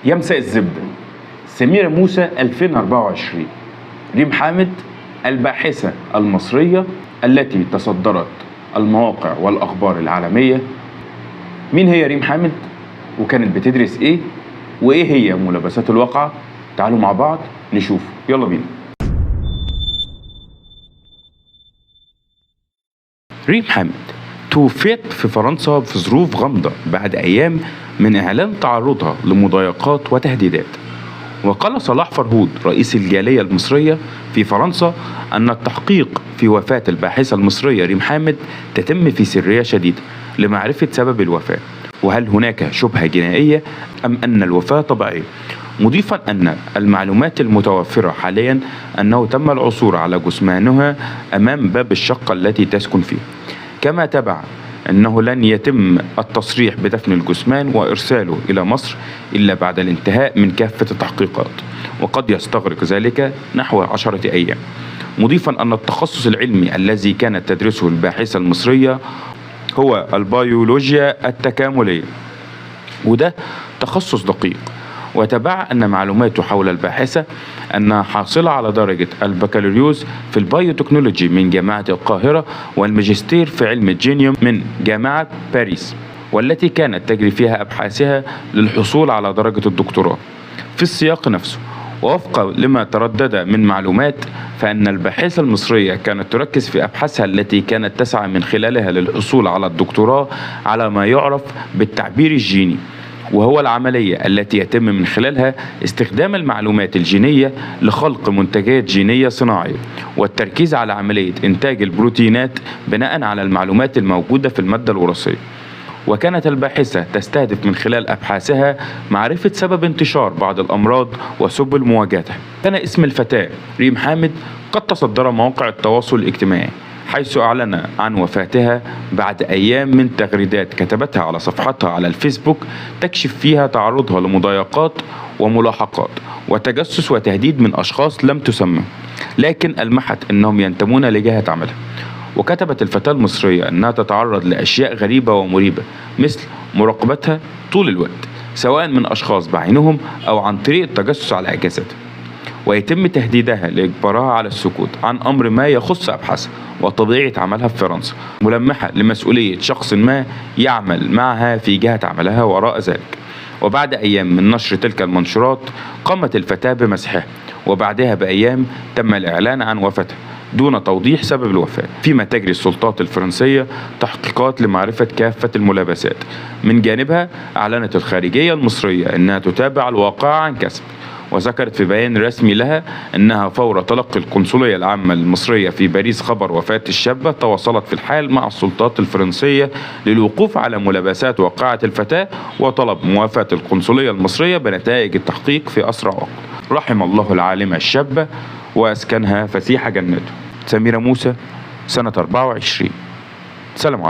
يمساء الزبدة. سميرة موسى 2024. ريم حامد الباحثة المصرية التي تصدرت المواقع والأخبار العالمية. مين هي ريم حامد؟ وكانت بتدرس إيه؟ وإيه هي ملابسات الواقعة؟ تعالوا مع بعض نشوف، يلا بينا. ريم حامد توفيت في فرنسا في ظروف غامضة بعد أيام من إعلان تعرضها لمضايقات وتهديدات. وقال صلاح فرهود رئيس الجالية المصرية في فرنسا أن التحقيق في وفاة الباحثة المصرية ريم حامد تتم في سرية شديدة لمعرفة سبب الوفاة، وهل هناك شبهة جنائية أم أن الوفاة طبيعية، مضيفا أن المعلومات المتوفرة حاليا أنه تم العثور على جثمانها أمام باب الشقة التي تسكن فيه. كما تبع أنه لن يتم التصريح بدفن الجثمان وإرساله إلى مصر إلا بعد الانتهاء من كافة التحقيقات، وقد يستغرق ذلك نحو 10 أيام، مضيفا أن التخصص العلمي الذي كانت تدرسه الباحثة المصرية هو البيولوجيا التكاملية، وده تخصص دقيق. وتبع أن معلوماته حول الباحثة أنها حاصلة على درجة البكالوريوس في البايوتكنولوجي من جامعة القاهرة والماجستير في علم الجينيوم من جامعة باريس، والتي كانت تجري فيها أبحاثها للحصول على درجة الدكتوراه. في السياق نفسه ووفقا لما تردد من معلومات، فإن الباحثة المصرية كانت تركز في أبحاثها التي كانت تسعى من خلالها للحصول على الدكتوراه على ما يعرف بالتعبير الجيني، وهو العملية التي يتم من خلالها استخدام المعلومات الجينية لخلق منتجات جينية صناعية، والتركيز على عملية إنتاج البروتينات بناء على المعلومات الموجودة في المادة الوراثية. وكانت الباحثة تستهدف من خلال أبحاثها معرفة سبب انتشار بعض الأمراض وسبل مواجهتها. كان اسم الفتاة ريم حامد قد تصدر مواقع التواصل الاجتماعي، حيث أعلن عن وفاتها بعد أيام من تغريدات كتبتها على صفحتها على الفيسبوك تكشف فيها تعرضها لمضايقات وملاحقات وتجسس وتهديد من أشخاص لم تسمى، لكن ألمحت أنهم ينتمون لجهة عملها. وكتبت الفتاة المصرية أنها تتعرض لأشياء غريبة ومريبة، مثل مراقبتها طول الوقت سواء من أشخاص بعينهم أو عن طريق التجسس على أجهزتها، ويتم تهديدها لإجبارها على السكوت عن أمر ما يخص أبحاثها وطبيعة عملها في فرنسا، ملمحة لمسؤولية شخص ما يعمل معها في جهة عملها وراء ذلك. وبعد أيام من نشر تلك المنشورات قامت الفتاة بمسحها، وبعدها بأيام تم الإعلان عن وفاتها دون توضيح سبب الوفاة، فيما تجري السلطات الفرنسية تحقيقات لمعرفة كافة الملابسات. من جانبها أعلنت الخارجية المصرية أنها تتابع الواقع عن كسب، وذكرت في بيان رسمي لها أنها فور تلقي القنصلية العامة المصرية في باريس خبر وفاة الشابة تواصلت في الحال مع السلطات الفرنسية للوقوف على ملابسات واقعة الفتاة وطلب موافاة القنصلية المصرية بنتائج التحقيق في أسرع وقت. رحم الله العالمة الشابة وأسكنها فسيح جنته. سميرة موسى سنة 24. سلام عليكم.